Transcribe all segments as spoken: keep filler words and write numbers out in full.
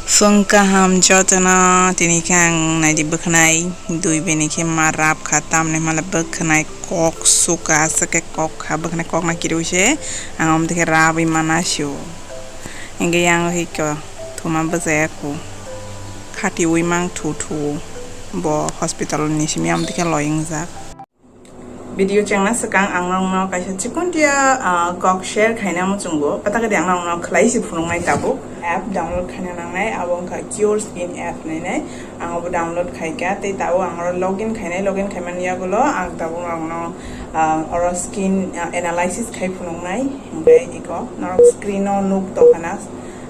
Phung kaham jotono, tini khe ang naidi bwkhanai dui bini khe ma rap kha, tamni hwnle bwkhanai kok suka aswk khe kok kha, bwkhanai kok na kiriui se ang omo twi khe rabwi mana sio. Hingke yang hoi ko thuma bwchaya kho khatiui mang thu thu bo hospital ni simi omo twi khe loi wngjak. Video chengna swkang ang nokno kaisa chikontia, ah, kok share khaina muchungo. Pataka di ang nokno khlai si phunuknai tabuk. App download khaina nangnai, abo wngkha Cure Skin app hinwi nai. Ang obo download khaikha, tei tabuk ang oro login khainai, login khaimani yagulo ang tabuk nokno, ah, oro skin, ah, analysis khai phunuknai. Hingke iko norok screen o nuk tongkhana,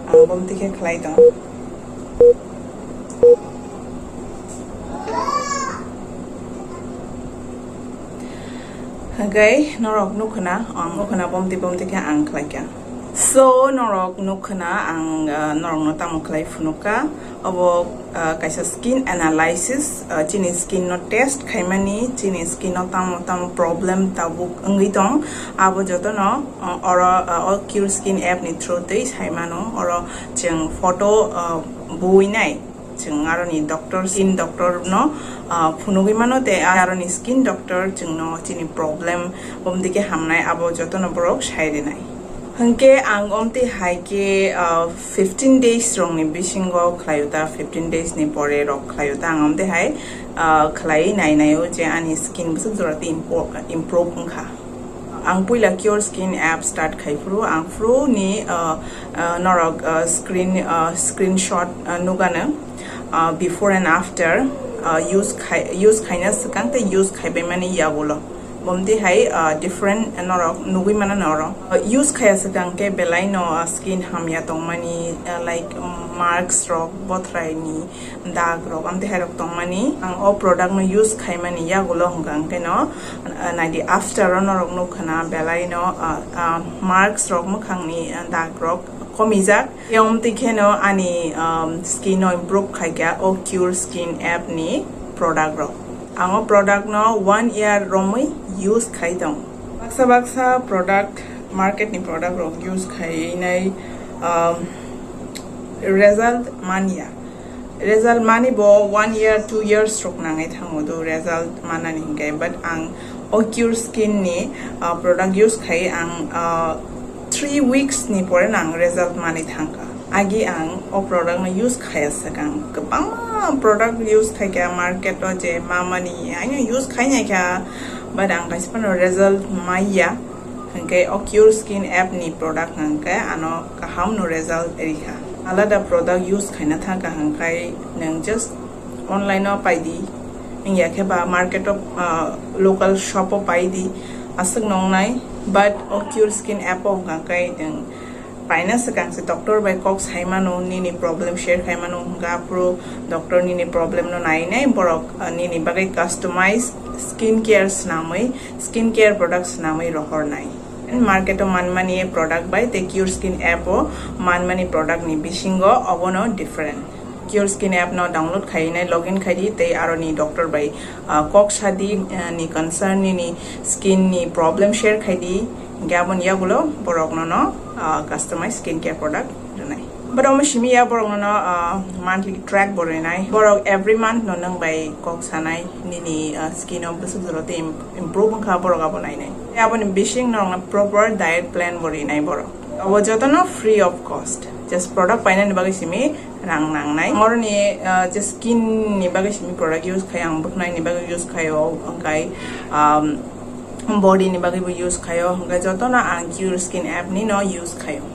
ang bomti khe khlai tong. Hwnkhe norok nukhwna, ang nukhwna bomti bomti khe ang khlaikha. So, norok nukhwna, ang, ah, norokno tamo khlai phunukha. Obo, ah, kaisa skin analysis, ah, chini skin no test khaimani, chini skin no tamo tamo problem tabuk wngwi tong, abo jotono, ah, oro, ah, o Cure Skin app ni through twi sai mano. Oro chwng photo, ah, buinai. Chwng aroni doctor, skin doctor no, ah, phunugwi mano, tei aroni skin doctor chwngno chini problem, bomti khe hamnai, abo jotono borok sai rinai. Hwnkhe ang omtwi hai khe, ah, fifteen days rokni bisingo khlaio ta, fifteen days ni pore rok khlaio ta, ang omtwi hai, ah, khlaiwi nainaio je ani skin bwswk jora tei impo-, improve wngkha. Ang puila Cure Skin app start khai phuru, ang phuru ni, uh, uh, norok, uh, screen, uh, screenshot, uh, nugano, uh, before and after, uh, use khai, use khaina swkang tei use khaibai mani yagulo. Bomti hai, uh, different norok nugui mana norok. Uh, use khaya swkang khe belai no, uh, skin hamya tongmani, uh, like, um, marks rok, bothrai ni dag rok, amtwi hai rok tongmani. Ang o product no use khaimani yagulo hwnkha hwnkhe no, ah, naidi after o norok nukkha na belai no, ah, ah, marks rok mwkhang ni, ah, dag rok komijak. Tei omtwi khe no ani, um, skin no improve khaikha o Cure Skin app ni product rok. Ang o product no one year romwi use khai tong. Baksa baksa product, market ni product rok use khai nai, um, result manya. Result mani bo one year, two years rok nangwi thango do result manani hinkhe, but ang o Cure Skin ni, uh, product use khai ang, uh, three weeks ni pore no ang result mani thangkha. Agi ang o product no use khaya swkang kwbangma product use khaikha market o je mamani aino use khainaikha, but ang kaisa phano result maiya. Hwnkhe o Cure Skin app ni product hwnkhe ano kaham no result rikha. Alada product use khaina thangkha hwnkhe nwng just online o paidi, wngya khe ba market o, ah, local shop o paidi, aswk nongnai, but o Cure Skin app o hwnkhe nwng paina swkang se doctor bai kok sai mano, nini problem share khai mano, hwnkhe aphuru doctor nini problem no nainai, borok, ah, nini bagwi customize skin care swnamwi, skin care product swnamwi rohornai. Market o manmani product bai tei Cure Skin app o manmani product ni bisingo obono different. Cure Skin app no download khainai, login khaidi tei aroni doctor bai, ah, kok sadi, ah, ni concern nini skin ni problem share khaidi, hwnkhe aboni yagulo borok nono, ah, customize skin care product rwnai. But omo simi ya borok nono, ah, monthly track bo rwnai. Borok every month no nwng bai kok sanai nini, ah, skin o bwswk jora tei im-, improve wngkha borok abo nainai. Tei aboni bising norokno proper diet plan bo rinai borok. Abo jotono free of cost. Just product painani bagwi simi rang nangnai. Oroni, ah, je skin ni bagwi simi product use khai, ang bwkhnai ni bagwi use khaio, hwnkhe, um, body ni bagwi bo use khaio, hwnkhe jotono ang Cure Skin app ni no use khaio.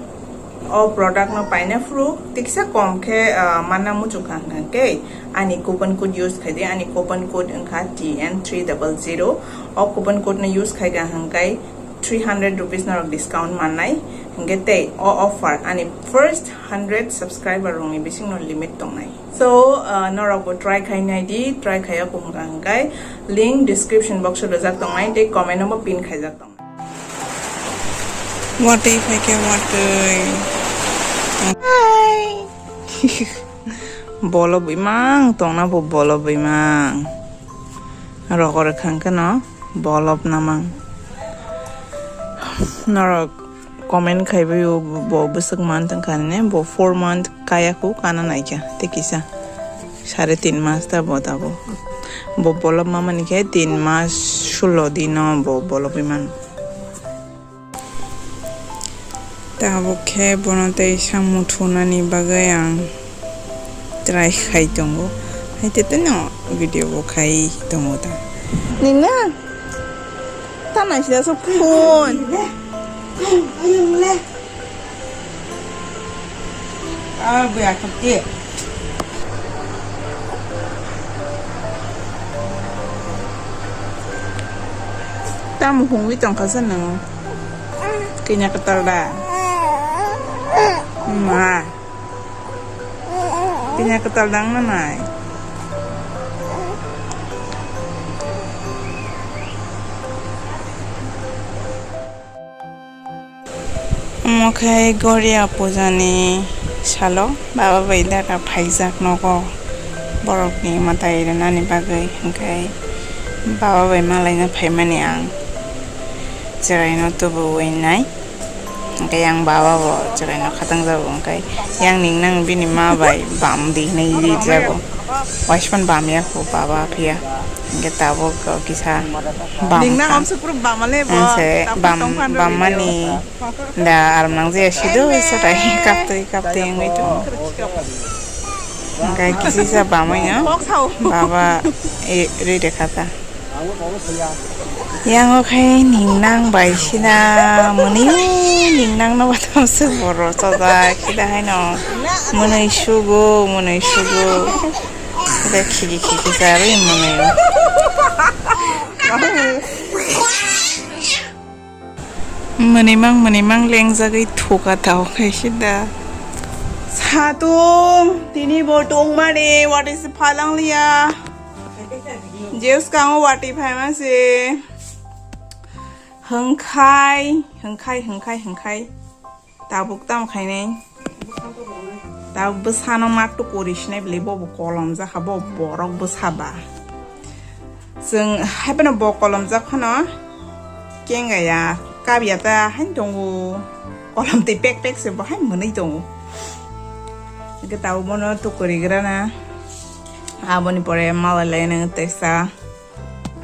O product no paina phuru tiksa kom khe, ah, manna muchungkha hwnkhe ani coupon code use khaidi, ani coupon code wngkha T N three double zero. O coupon code no use khaikha hwnkhe three hundred rupees norok discount mannai, hwnkhe tei o offer ani first hundred subscriber rokni bisingno limit tongnai. So, ah, norokbo try khai naidi, try khaiya kung hwnkha hwnkhe link description box o rwjak tongnai tei comment o bo pin khaijak tongnai. Watwi phaikhe watwi. Hi. Bolo bwimang tongna bo bolo bwimang. Rogor khangkhe no bolop namang. Norok comment khaibai o, bo bwswk month wngkha hwnwi, bo four month kaya kho kana naikha tei kisa sare tin mas ta bo tabuk. Bo bolop mamani khe tin mas sullo dino bo bolobwi mano. Tabuk khe bono tei samung thunani bagwi ang try khai tongo. Hai tei tei no video bo khai tongo ta. Nina? Ta nai sida sok phone. Ah, buya khapte. Tamo hungwi tongkha sa nang? Kenya kwtal da? Ma. Kenya kwtal dang na nai? Omo khe Goria puja ni salo baba bai dada phaijak nogo borok ni mwtai rwnani bagwi, hwnkhe baba bai malaina phaimani ang chwraino tubuwi nai, hwnkhe yang baba bo chwraino khatang jago, hwnkhe yang ningnang bini ma bai bam di hinwi ri jago, waispan bam ya kho baba phiya, hwnkhe tabuk kisa bam Ningnang kha. Amsuk group bamale bo, Ang se tapung bam, tongkha bam nw mani. Da aram nang je sido satai kaptwi kaptwi wngwi tongo. Hwnkhe kisi sa bamwi no Kok sao. Baba e ready kha ta. Yang o khai ningnang bai sina mwnwi ningnang no batam se boro chojak sida haino mwnwi sugo mwnwi sugo sida khigi khigi sa ri mwnwi. Mwnwi mang, mwnwi mang lengjagwi thuka tao khai se da. Satung, tini bo tongmani, watwi se phalang liya. Jeus kango watwi phaima se. Hwngkhai, hwngkhai, hwngkhai, hwngkhai. Tabuk tamo khainai. Ta bwsano maktu kori sinai bwlai bo bo kolom jakha, bo borok bwsa ba. Chwng haiphano bo kolom jak phano kengaya, kabya ta haino tongo. Kolom twi pek pek se bo haino mwnwi tongo. Hwnkhe tabuk bono tukuri grana. Aboni pore malai lai nang teisa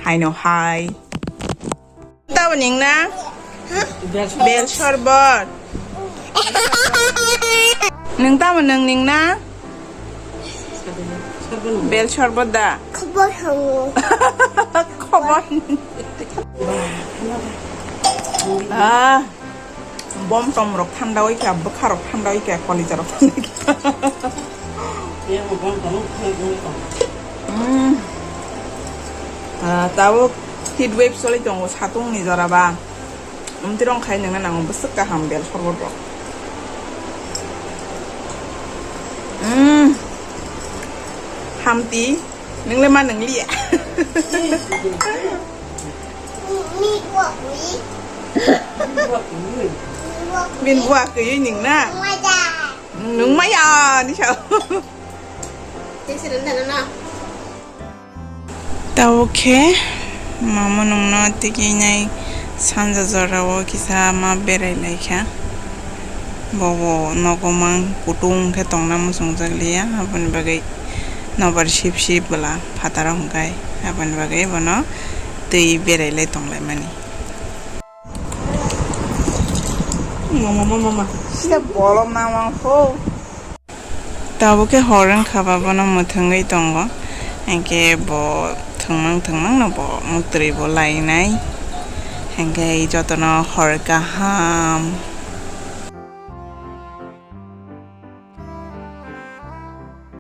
haino hai. Tamo ningna? Bel sorbot. Nwng tamo nwng ningna? Bel sorbot da? Khobor hango. Khobor. Ah. Bom tom rok thanda oi kha, bwkha rok thanda oi kha, kolija rok thanda oi kha. Yang bom tom, yang bom tom. Hmm. Ah, tabuk heat wave choli tongo satung ni jora ba. Umtirong khai nangna nango bwswk kaham bel sorbot rok. Hmm. Hamti, nwngle ma nwngliya. Bin buwa kwi ningna. Nung maya ni sao. Tabuk khe mama nungno tigi nai sanja jora o kisa ma berai lai kha. Bobo nogo mang kutung khe tongna muchungjak liya, aboni bagwi nobar sip sip bwla phataro hwnkhe, aboni bagwi bono twi berai lai tong lai mani. Mama, mama, mama. Sida bolom na mang pho. Tabuk khe hor wngkha ba bono mwthangwi tongo. Hinkhe bo thwngmang thwngmang no bo muktwi bo lainai. Hinkhe jotono hor kaham.